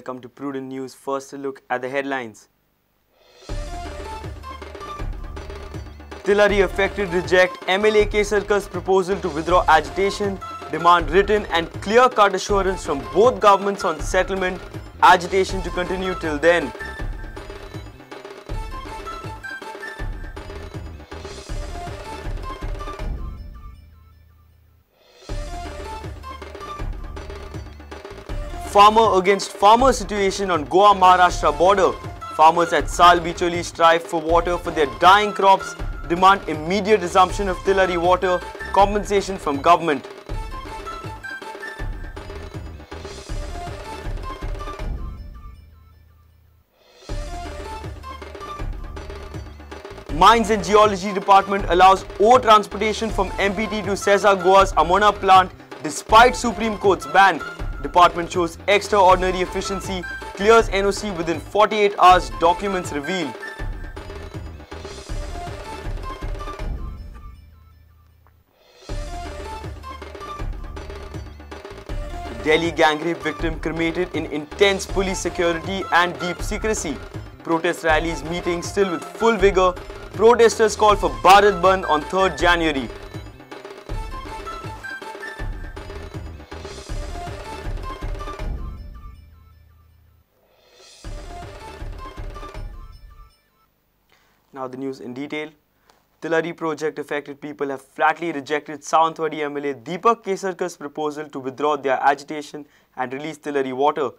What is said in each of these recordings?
Welcome to Prudent News. First, a look at the headlines. Tillari affected reject MLA Kesarkar's proposal to withdraw agitation, demand written and clear-cut assurance from both governments on settlement, agitation to continue till then. Farmer against farmer situation on Goa-Maharashtra border. Farmers at Sal Bicholi strive for water for their dying crops, demand immediate resumption of Tillari water, compensation from government. Mines and Geology Department allows ore transportation from MPT to Sesa Goa's Amona plant despite Supreme Court's ban. Department shows extraordinary efficiency, clears NOC within 48 hours, documents reveal. Delhi gang rape victim cremated in intense police security and deep secrecy. Protest rallies meeting still with full vigor. Protesters call for Bharat Bandh on 3rd January. Now the news in detail. Tillari project affected people have flatly rejected Sawantwadi MLA Deepak Kesarkar's proposal to withdraw their agitation and release Tillari water.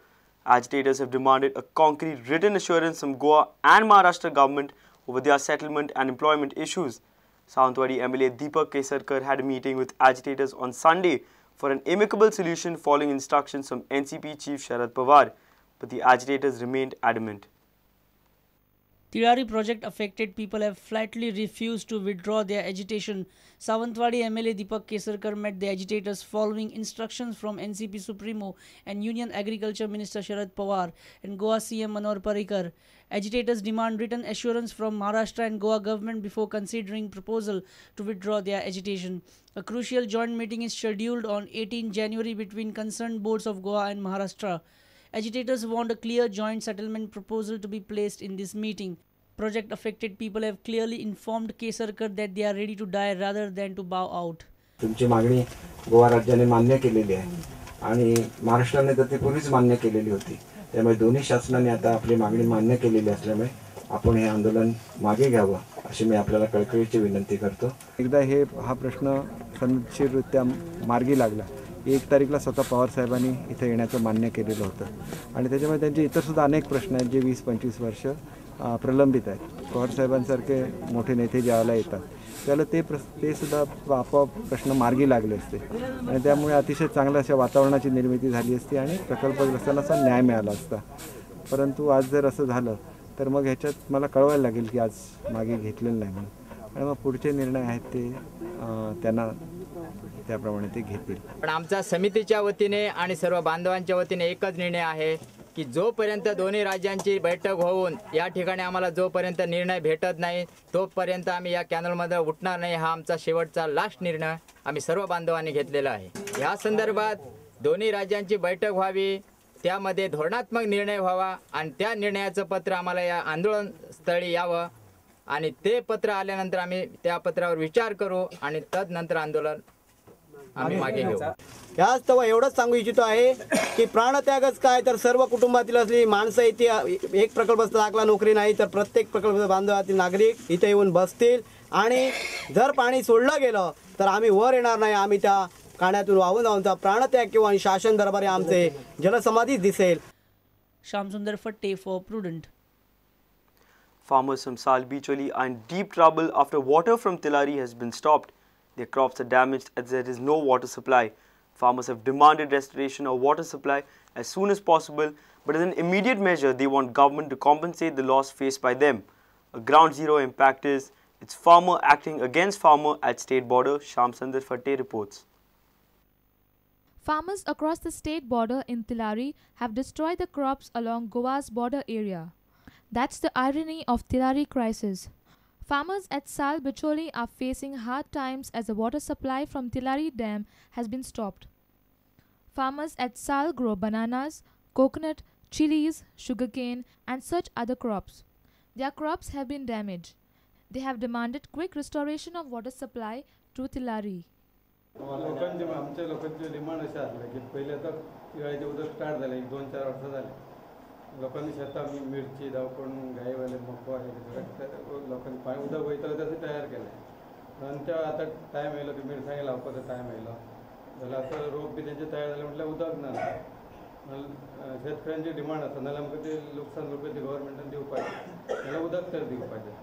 Agitators have demanded a concrete written assurance from Goa and Maharashtra government over their settlement and employment issues. Sawantwadi MLA Deepak Kesarkar had a meeting with agitators on Sunday for an amicable solution following instructions from NCP Chief Sharad Pawar, but the agitators remained adamant. Tillari project affected people have flatly refused to withdraw their agitation. Sawantwadi MLA Deepak Kesarkar met the agitators following instructions from NCP Supremo and Union Agriculture Minister Sharad Pawar and Goa CM Manohar Parrikar. Agitators demand written assurance from Maharashtra and Goa government before considering proposal to withdraw their agitation. A crucial joint meeting is scheduled on 18 January between concerned boards of Goa and Maharashtra. Agitators want a clear joint settlement proposal to be placed in this meeting. Project affected people have clearly informed Kesarkar that they are ready to die rather than to bow out. तुमची मागणी गोवा राज्याने मान्य केलेली आहे आणि महाराष्ट्राने तर ती पूर्वीच मान्य केलेली होती. त्यामुळे दोन्ही शासनाने आता आपली मागणी मान्य केलेली असल्यामुळे आपण हे आंदोलन मागे घ्यावं अशी मी आपल्याला कळकळीची विनंती करतो. एकदा हा प्रश्न सनदशीररित्या मार्गी लागला. 1 तारीखला स्वतः पवार साहेबांनी इथे येण्याचं मान्य केलेलं होतं आणि त्याच्यामुळे त्यांचे इतरसुद्धा अनेक प्रश्न आहेत जे 20-25 वर्ष प्रलंबित आहेत. पवार साहेबांसारखे मोठे नेते ज्यावेळेला येतात त्याला ते सुद्धा आपोआप प्रश्न मार्गी लागले असते आणि त्यामुळे अतिशय चांगल्या अशा वातावरणाची निर्मिती झाली असती आणि प्रकल्पग्रस्तांना असा न्याय मिळाला असता. परंतु आज जर असं झालं तर मग ह्याच्यात मला कळवायला लागेल की आज मागे घेतलेलं नाही म्हणून, आणि मग पुढचे निर्णय आहेत ते त्यांना त्याप्रमाणे ते घेतील. पण आमचा समितीच्या वतीने आणि सर्व बांधवांच्या वतीने एकच निर्णय आहे की जोपर्यंत दोन्ही राज्यांची बैठक होऊन या ठिकाणी आम्हाला जोपर्यंत निर्णय भेटत नाही तोपर्यंत आम्ही या कॅनलमध्ये उठणार नाही. हा आमचा शेवटचा लास्ट निर्णय आम्ही सर्व बांधवांनी घेतलेला आहे. ह्या संदर्भात दोन्ही राज्यांची बैठक व्हावी, त्यामध्ये धोरणात्मक निर्णय व्हावा आणि त्या निर्णयाचं पत्र आम्हाला या आंदोलनस्थळी यावं आणि ते पत्र आल्यानंतर आम्ही त्या पत्रावर विचार करू आणि तदनंतर आंदोलन आम्ही मागे घेऊ. याच तेव्हा एवढंच सांगू इच्छितो आहे की प्राणत्यागच काय तर सर्व कुटुंबातील असली माणसं इथे एक प्रकल्प लागला नोकरी नाही तर प्रत्येक प्रकल्प बांधवातील नागरिक इथे येऊन बसतील आणि जर पाणी सोडलं गेलं तर आम्ही वर येणार नाही. आम्ही त्या काण्यातून वाहून जाऊन प्राणत्याग किंवा शासन दरबारी आमचे जलसमाधीच दिसेल. Shyamsundar Fatte for Prudent. Farmers from Sal Bicholi are in deep trouble after water from Tillari has been stopped. Their crops are damaged as there is no water supply. Farmers have demanded restoration of water supply as soon as possible, but as an immediate measure, they want government to compensate the loss faced by them. A ground zero impact is it's farmer acting against farmer at state border, Shyamsundar Fatte reports. Farmers across the state border in Tillari have destroyed the crops along Goa's border area. That's the irony of Tillari crisis. Farmers at Sal Bicholi are facing hard times as the water supply from Tillari Dam has been stopped. Farmers at Sal grow bananas, coconut, chilies, sugarcane and such other crops. Their crops have been damaged. They have demanded quick restoration of water supply to Tillari. लोकांचे आमच्या लोकांचे demand अशें आसलें की पयलीं आतां तिळारीचें उदक start जालें, एक 2-4 वर्सां जालें, लोकांनी शेतां मिरची जावं कोण गायवाले मको हे सगळें लोकांनी पाणी उदक वयतालें तशें तयार केलें. नंतर आतां टायम येयलो की मिरसांगे लावपाचो टायम येयलो जाल्यार आतां रोप बी तेंचे तयार जालें म्हटल्यार उदक ना. शेतकऱ्यांची डिमांड आसा, नाजाल्यार आमकां ते लुकसाण भरपाई ती गव्हर्मेंटान दिवपाचें, नाजाल्यार उदक तर दिवपाचें.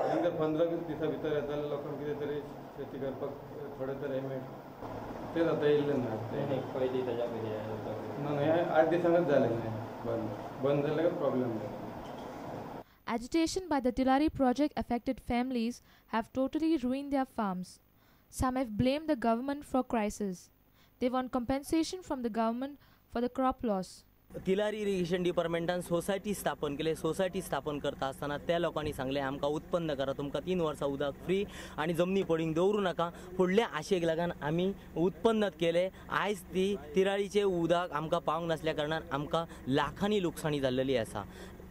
आनी जर 15-20 दिसां भितर येता जाल्यार लोकांक कितें तरी शेती करपाक थोडें तरी हें मेळटा. तेच आतां येयल्लें ना पयलीं ताच्या ना, हें 8 दिसांकच जालें न्ही बंद बंद जाल्यार प्रॉब्लेम जालो. Agitation by the Tillari project affected families have totally ruined their farms. Some have blamed the government for crisis. They want compensation from the government for the crop loss. Tillari irrigation डिपार्टमेंटान society स्थापन केले. Society स्थापन करता आसतना त्या लोकांनी सांगलें आमकां उत्पन्न करा, तुमकां 3 वर्सां उदक फ्री आनी जमनी पडींग दवरूं नाका. फुडल्या आशेक लागून आमी उत्पन्न केलें. आयज ती तिराळीचें उदक आमकां पावंक नासल्या कारणान आमकां लाखांनी लुकसाणी जाल्लेली आसा.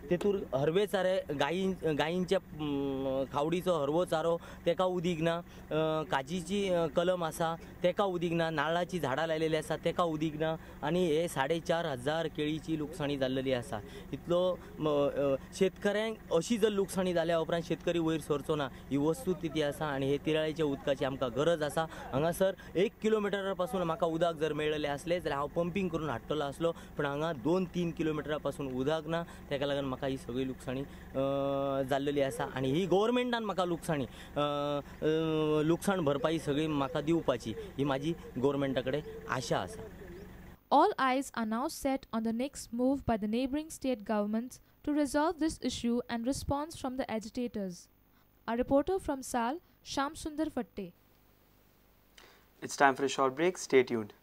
तेतूर हरवे चारे गायींच्या खावडीचो हरवो चारो तेका उदीक ना, काजीची कलम आसा तेका उदीक ना, नाल्लाची झाडां लायलेली आसा तेका उदीक ना आनी हे 4,500 केळीची लुकसाणी जाल्लेली आसा. इतलो शेतकऱ्यांक अशी जर लुकसाणी जाल्या उपरांत शेतकरी वयर सरचो ना ही वस्तुस्थिती आसा आनी हे तिराळीच्या उदकाची आमकां गरज आसा. हांगासर 1 किलोमिटरा पासून म्हाका उदक जर मेळ्ळेलें आसलें जाल्यार हांव पंपींग करून हाडटलो आसलो, पूण हांगा 2-3 किलोमिटरा पासून उदक ना, तेका लागून म्हाका ही सगळी लुकसाणी जाल्लेली आसा आनी ही गव्हर्मेंटान म्हाका लुकसाणी लुकसाण भरपाई सगळी म्हाका दिवपाची ही म्हाजी गव्हर्मेंटा कडेन आशा आसा. All eyes are now set on the next move by the neighboring state governments to resolve this issue and response from the agitators. Our reporter from Sal, Sham Sundar Fatte. It's time for a short break. Stay tuned.